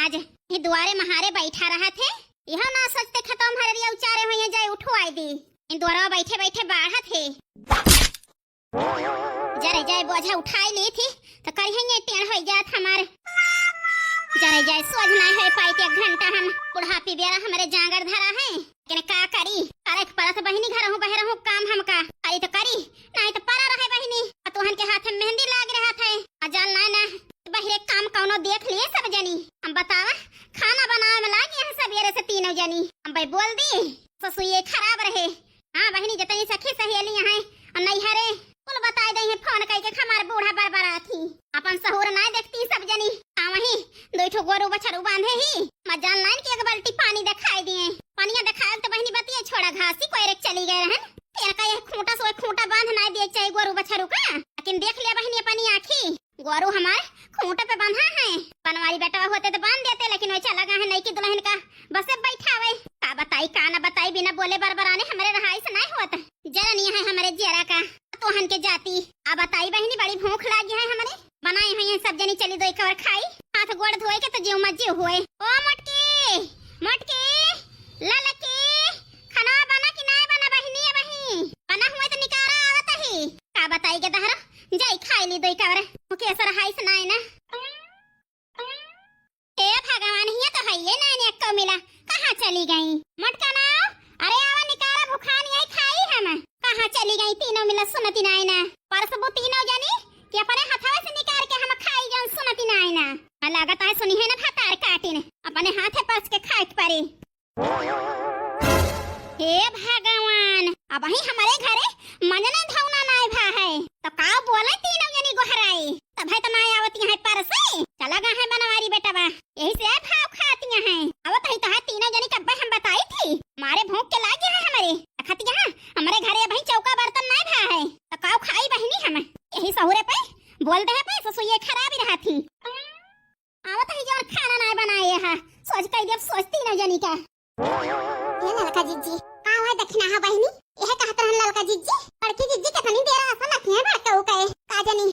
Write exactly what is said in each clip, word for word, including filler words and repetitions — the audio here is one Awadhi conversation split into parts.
आज ये दुआरे महारे बैठा रहत है, यह ना सोचते खतम हररिया उचारे होइए जाए उठवाई दी। इन दुआरा बैठे बैठे बाढ़त है। जरे जाए बोझा उठाई ली थी, तो करिहे ये टेढ़ होई जात हमार। जरे जाए सोझ ना होई पाई, एक घंटा हम बुढ़ापी बेरा हमरे जांगर धरा है। लेकिन का करी, करे के पड़त बहिनी, घरहूँ बहरहूँ काम हमका करी तो करी, नाहीं तो परा रहे बहिनी। आ तोहन के हाथ में मेहंदी लाग रहत है, आ जान नाहीं ना, बहिरे काम कौनो देख लिए सब जनी। हम बतावा, खाना बनावे में लागी हैं सबेरे से तीनों जनी। हम भाई बोल दी, ससुइये खराब रहे। हाँ बहिनी, जतनी सखी सहेली हैं, और नैहरे कुल बताई दई हैं फोन कई के, हमार बूढ़ा बरबरात ही, अपन सहूर नाहीं देखती सब जनी। हाँ वही दो ठो गोरू बछरू बांधे ही, मजाल नाइन के एक बाल्टी पानी देखाई दिए। पानिया देखाए तो बहिनी बतिया छोड़ा, घासी कोयरे के चली गए रहन। तेरे का ये खूंटा सोए खूंटा बांध नाहीं दिए चाहे गोरू बछरू का, लेकिन देख लिया बहिनी अपनी आँखी, गोरू हमार खूंटा पे बांधा है। बनवारी बेटवा होते तो बांध देते, लेकिन वही चला गए हैं नई की दुल्हन का बसे बैठावे। का बताई का ना बताई, बिना बोले बरबराने हमरे रहाई से नाहीं होत। जरा नहीं है हमरे जेरा का तोहन के जाती। आ बताई बहिनी, बड़ी भूख लागी है हमरे। बनाई हुई हैं सब जनी, चली दो एक और खाई। हाथ गोड़ धोए के तो जीव मत जीव हुए। ओ मोटकी, मोटकी, ललकी, खाना बना कि नाहीं बना बहिनी? ए बहिनी, बना हुए तो निकारा आवत ही। का बताई के दहरा, जाई खाई ली दो एक और। मुकेश रहाई से नाहीं ना। हे भगवान, हिया तो है ये नानी अक्को मिला, कहाँ चली गई? मटका नाव, अरे आवा निकारा भुखान यही खाई हम। कहाँ चली गई तीनों मिला सुनती नाई ना? परसबू तीनों जनी कि अपने हथवा से निकाल के हम खाई जाऊं सुनती नाई ना। आ लागत है सुनी है ना भतार काटिन, अपने हाथे परस के खाए के पड़ी। हे भगवान, अबहीं हमरे घरे मंजना धौना नाय भा है, तो का बोले तीनों जनी गोहराई, तभे तो नाय आवती है परसे, चला गा है बनवारी बेटवा, यही से भाव खाती हैं। आवत ही तो है तीनों जनी कब्बे हम बताई थी, मारे भूख के लागी है हमरे, खतिया हमरे घरे अबहीं चौका बर्तन नाय भा है, तो का खाई बहिनी हम, यही सहुरे पे बोल दे पे ससुइये खराब ही रहा थी। आवत ही जवन खाना नाय बनाए हा, सोच कई देब सोचती न जनी का। ए ललका जिज्जी, का हुआ दखिना हा बहिनी? यह कहत रहन ललका जिज्जी, बड़की जिज्जी कितनी देर असा लखी है बड़कऊ का, का जनी?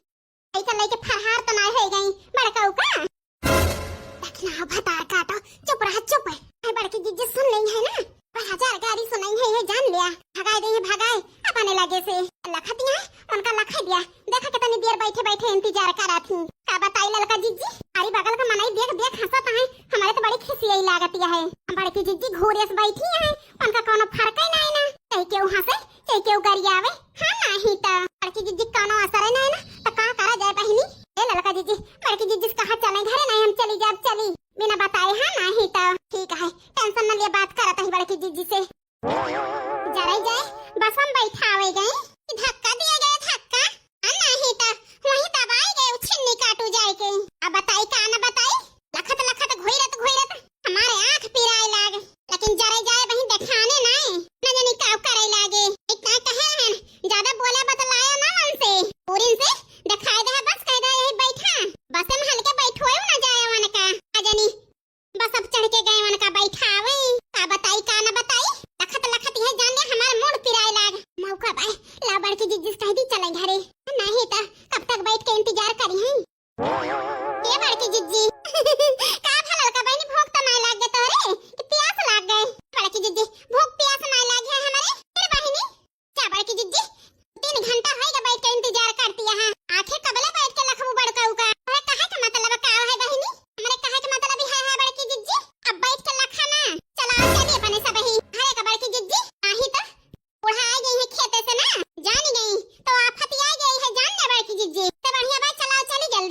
ऐसा लइके फरहार तो नाय होई गई बड़कऊ का। दखिना हा भतार काटो, चुप रहा चुप। ए बड़की जिज्जी सुन लेई है ना, पर हजार गारी सुनाई है, ये जान लिया। भगाए दे, भगाए, अपने लगे से। लखतिया, उनका लखाई दिया। देखा कितनी देर बैठे बैठे इंतजार करा थी। का बताई ललका जिज्जी, अरे बगल का मनई देख देख हंसत है, हमारे तो बड़ी खिसियाई लागत है। बड़की जिज्जी घूरे से बैठी है, उनका कोनो फर्क ही नहीं ना। चाहे केहू हंसे, चाहे केहू गरियावे, हाँ नहीं तो। बड़की जिज्जी कोनो असर ही नहीं ना, तो का करा जाए बहिनी? ए ललका जिज्जी, बड़की जिज्जी से कहा चले घरे, नहीं हम चली जाब, चली। बिना बताए हाँ नाही तो ठीक है, tension न लिया, बात करत ही बड़की जिज्जी से। जरे जाए बस हम बैठावे गए कि धक्का दिया गया, धक्का। आ नाही तो वहीं दबाए गए उ छिन्नी काटू जाए के। अब बताई का न बताई, लखत लखत घुइरत घुइरत हमारे आँख पिराए लाग। लेकिन जरे जाए वहीं देखाने नाए, न जानी का करे लागे। इतना कहे हैं, ज्यादा बोला बतलाया ना उनसे, पूरिन से दिखाई दे बस, कह दे यही बैठा, बस में हल्के बैठोयो ना जाए वन का। आ जानी बस अब चढ़ के गए उनका बैठावे। का बताई का न बताई, लखत लखत यह जान ले हमार मूड पिराए लाग। मौका बाय, ला बड़की जिज्जी से कह दी चले घरे, नहीं तो कब तक बैठ के इंतजार करी हैं। ए बड़की जिज्जी, का भा ललका बहिनी, भूख तो नहीं लाग गए तोरे कि प्यास लाग गए? बड़की जिज्जी, भूख प्यास नहीं लाग है हमारे। फिर बहिनी, जा बड़की जिज्जी, तीन घंटा होइगा बैठ के इंतजार करती है। आखिर कबले बैठ के लखबू बड़कऊ का? अरे कहे के मतलब का है बहिनी? हमरे कहे के मतलब ही है, है बड़की जिज्जी, अब बैठ के लखा ना। चला चली अपने सब ही घरे का बड़की जिज्जी, नाही तो बुढ़ा आ गई है खेते से ना, जानी गई तो आफत आ गई है, जान ले बड़की जिज्जी। तो बढ़िया बात, चला चली जल्दी।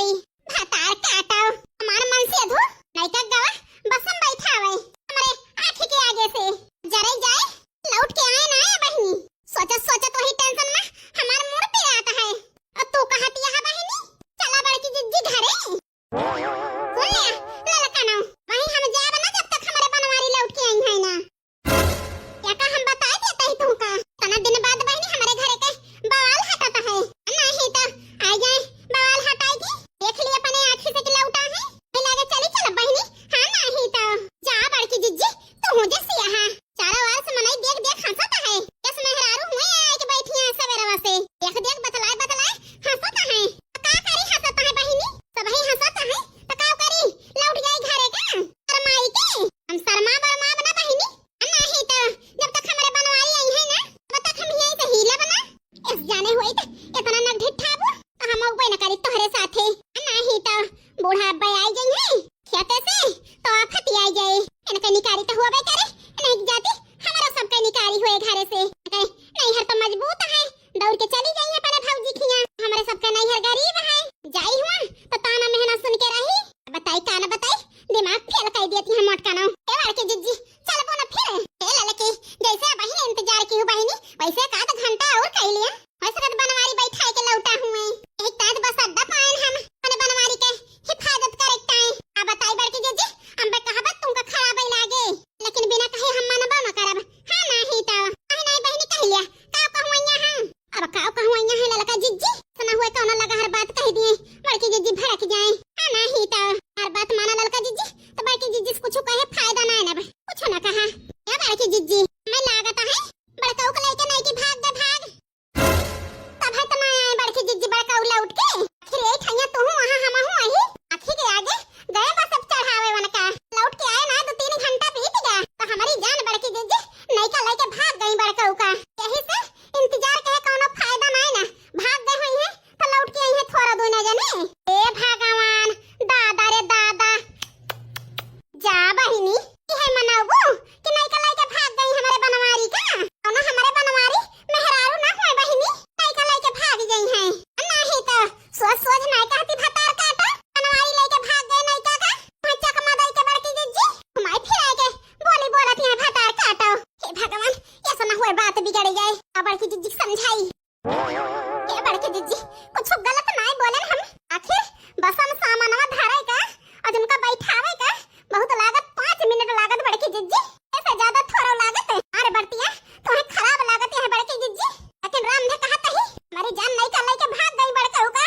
कुछ गलत नाई बोलेन हम। आखिर बस में सामानवा धरे का और उनका बैठावे का बहुत लागत, पाँच मिनट लागत बड़की जिज्जी, ऐसे ज्यादा थोड़ो लागत। अरे बरतिया, तुम्हें खराब लागत है बड़की जिज्जी, लेकिन राम ने कहा तही, हमारी जान नहीं का लेके भाग गई बड़कऊ का।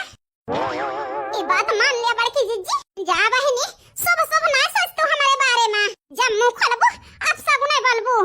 ई बात मान लिया बड़की जिज्जी। जा बहिनी, शुभ शुभ ना सोच तू हमारे बारे में। जब मुंह खोलबू, अपसगुने बोलबू।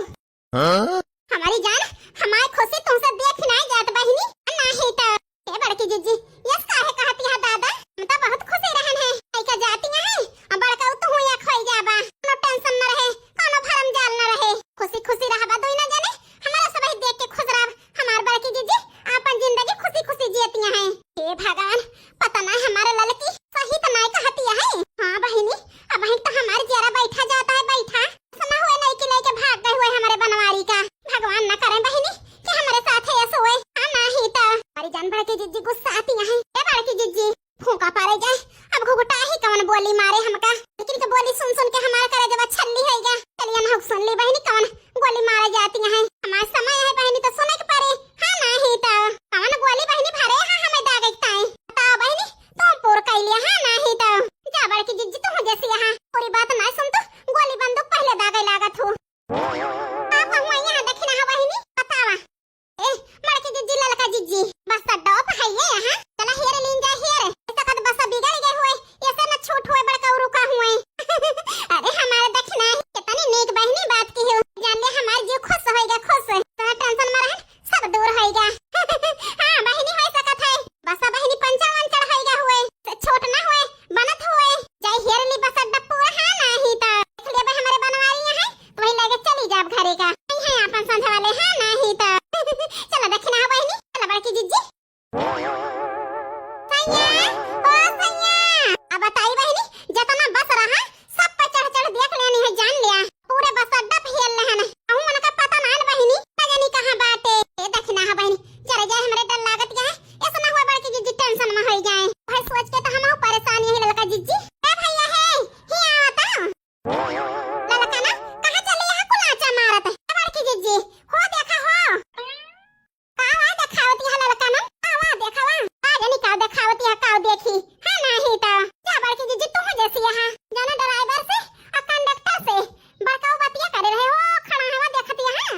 हाँ? हमारी जान, हमारी खुशी तुमसे देख नहीं जात बहिनी, नहीं तो। ए बड़की जिज्जी, यस काहे कहती है दादा? हम तो बहुत खुशी रहन है। लइका जाती है, अब बड़का तू हुई खोई जाबा। कोनो टेंशन न रहे, कोनो भरम जाल न रहे। खुशी खुशी रहबा दोनों जने, हमारा सब देख के खुश रहब। हमार बड़की जिज्जी आपन जिंदगी खुशी खुशी जियतिया हैं। हे भगवान, पता ना हमारे ललकी सही तो नाय कहतिया है। हाँ बहिनी, अब वहीं तो हमारे जरा बैठा जाता है, बैठा। ऐसा ना हुए नहीं कि लेके भाग गए हुए हमारे बनवारी का। भगवान ना करे बहिनी कि हमारे साथ ऐसा हुए। हाँ, नहीं तो हमारी जान बड़की जिज्जी गुस्सा आती है। ए बड़की जिज्जी, फूंका पारे जाए, अब घुघुटा ही कवन बोली मारे हमका। लेकिन के बोली सुन सुन के हमार करेजवा छल्ली होइगा। चलिए ना सुन ली बहिनी कवन गोली मारे जाती है। हमार समय है बहिनी तो सुने के पड़े। हाँ, नहीं तो कवन गोली बहिनी भरे है हमें दागे के ताई। बताओ बहिनी, तुम पूर कैलिया है, नहीं तो जा बड़की जिज्जी तू जैसी यहाँ पूरी बात ना सुन तो गोली बंदूक पहले दागे लागत हो। आप हुआ यहाँ देखी ना हो बहिनी, बतावा। ए, बड़की जिज्जी, ललका जिज्जी, बस अड्डा पे है ये यहाँ। चला हेर लीन जा हेर। ऐसा कद बस बिगड़ गए हुए, ऐसे न छूट हुए बड़का रुका हुए। अरे हमारे दखिना, कितनी नीक बहिनी बात की हो। जान ले हमार जीव खुश होइगा, खुश। तोहरा टेंशन में रहन, सब दूर होइगा। हाँ, बहिनी होई सकत है। बस बहिनी पंचर वंचर होइगा हुए, से छोट ना हुए, बनत हुए। जाई हेर ली बस अड्डा पूरा, हाँ, नहीं तो। देख लेबे हमारे बनवारी यहाँ, तो वही लगे चली जाब घरे का। नहीं है आपन संझा वाले, हाँ, नहीं तो। चला दखिना बहिनी, चला बड़की जिज्जी। सैया, ओ सैया, अब बताई बहिनी, जितना बस रहा, सब पे चढ़ चढ़ देख लेनी है, जान लिया। पूरे बस अड्डा पे हेल लेहन। अहू मन का पता ना बहिनी, ना जानी कहाँ बाटे। ए दखिना है बहिनी, जरा जाए हमरे डर लागत है। ऐसा ना हुआ बड़की जिज्जी टेंशन में होई जाए। भाई सोच के तो हम परेशान यही ललका जिज्जी। ए भैया है, ही आवता। ललका ना, कहाँ चली यहाँ कुलाचा मारत? ए बड़की जिज्जी, हो देखा हो। का वा देखावत यहाँ ललका ना? का वा देखावा? का जानी का देखावत यहाँ, का देखी? हाँ, नहीं तो। जा बड़की जिज्जी, तू जैसी यहाँ। जाना ड्राइवर से और कंडक्टर से बड़काऊ बतिया करे रहे हो, खड़ा हवा देखत यहाँ।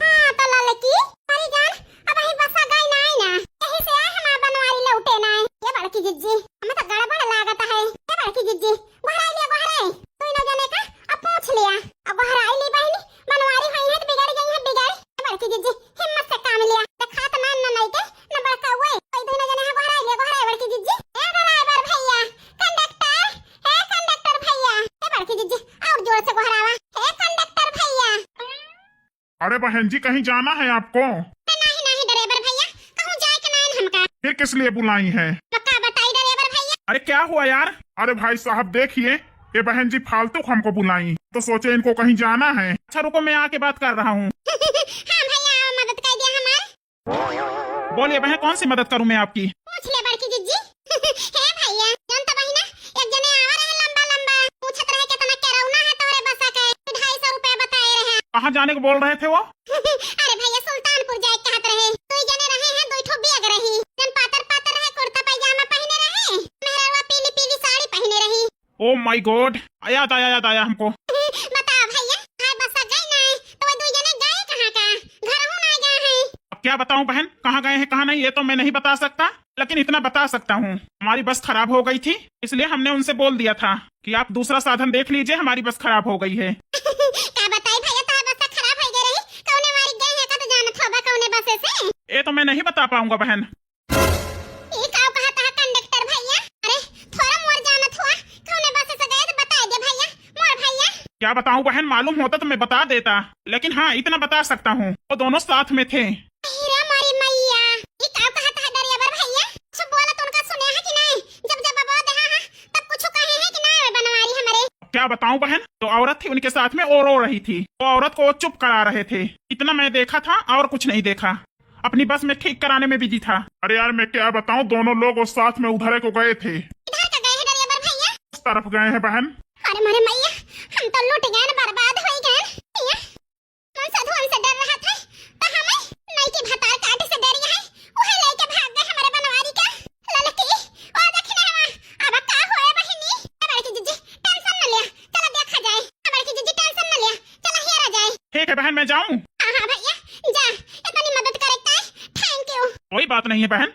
हाँ, तो ललकी, हमारी जान, अब ही बसा गई ना, ना। यही से आए हमार बनवारी लौटे ना। ये बड़की जिज्जी, हमें तो गड़बड़ लागत है। ये बड़की जिज्जी, गोहराई लिया, गोहराई। तू इन्हों जाने का, अब पूछ लिया। अब गोहराई ली बहिनी, बनवारी हुई है तो बिगड़ गई है, बिगड़। ये बड़की जिज्जी, हिम्मत से काम लिया। देखात ना, ना नहीं के, ना बड़का हुए। कोई दोनों जने हैं, गोहराई लिया, गोहराई बड़की जिज्जी। ए ड्राइवर भैया, कंडक्टर, ए कंडक्टर भैया। ए बड़की जिज्जी, और जोर से गोहरावा। ए कंडक्टर भैया। अरे बहन जी, कहीं जाना है आपको? अरे नहीं, नहीं ड्राइवर भैया, कहूँ जाए के नहीं हमका। फिर किस लिए बुलाई है? तो का बताई ड्राइवर भैया? अरे क्या हुआ यार? अरे भाई साहब देखिए, ये बहन जी फालतू हमको बुलाई, तो सोचे इनको कहीं जाना है। अच्छा रुको, मैं आके बात कर रहा हूँ। हाँ भैया, आओ, मदद कर दिया हमार। बोलिए बहन, कौन सी मदद करूँ मैं आपकी? पूछ ले बड़की जिज्जी। हे भैया, जान तो बहिना, एक जने आवा रहे लंबा लंबा, पूछत रहे कितना केरौना है तोरे बसा के, ढाई सौ रुपया बताए रहे। कहाँ जाने को बोल रहे थे वो? अरे भैया, सुल्तानपुर जाए कहत रहे, दो जने रहे हैं, दो ठो बैग रही, जन पातर पातर रहे, कुर्ता पैजामा पहने रहे, मेहरवा पीली पीली साड़ी पहने रही। Oh my God, याद आया, याद आया हमको। बताओ भैया, हाय बसा गई नहीं, तो वो दो जने गए कहाँ का? घर हूँ ना गए हैं। अब क्या बताऊं बहन, कहाँ गए हैं कहाँ नहीं, ये तो मैं नहीं बता सकता, लेकिन इतना बता सकता हूँ, हमारी बस खराब हो गई थी, इसलिए हमने उनसे बोल दिया था कि आप दूसरा साधन देख लीजिए, हमारी बस खराब हो गई है। का बताई भैया, तो बस खराब हो गई रही, कौने मारी गए हैं का तो जानत होबा कौने बस से? ये तो मैं नहीं बता पाऊंगा बहन। ई का कहत है कंडक्टर भैया? अरे, थोड़ा मोर जानत हुआ, कौने बस से गए तो बताई दे भैया, मोर भैया। क्या बताऊं बहन, मालूम होता तो मैं बता देता, लेकिन हाँ, इतना बता सकता हूँ, वो दोनों साथ में थे। अरे मारी मैया, ई का कहत है ड्राइवर भैया? कुछ बोलत उनका सुने है कि नहीं? जब जब बाबा देहा है, तब कुछ कहे है कि नहीं बनवारी हमारे? क्या बताऊं बहन, जो औरत थी उनके साथ में, वो रो रही थी, वो औरत को वो चुप करा रहे थे, इतना मैं देखा था और कुछ नहीं देखा। अपनी बस में ठीक कराने में बिजी था। अरे यार, मैं क्या बताऊं, दोनों लोग उस साथ में उधर को गए थे। किधर का गए हैं ड्राइवर भैया? उस तरफ गए हैं बहन। अरे मारे मैया, हम तो लूट गए न, बर्बाद हो गए न। भैया, कौन साधु हमसे डर रहा था, तो हमें नई के भतार काटे से डरी है, वह लेके भाग गए हमारे बना। मैं जाऊं? हाँ हाँ भैया, जा, इतनी मदद करे ताई thank you। कोई बात नहीं है बहन,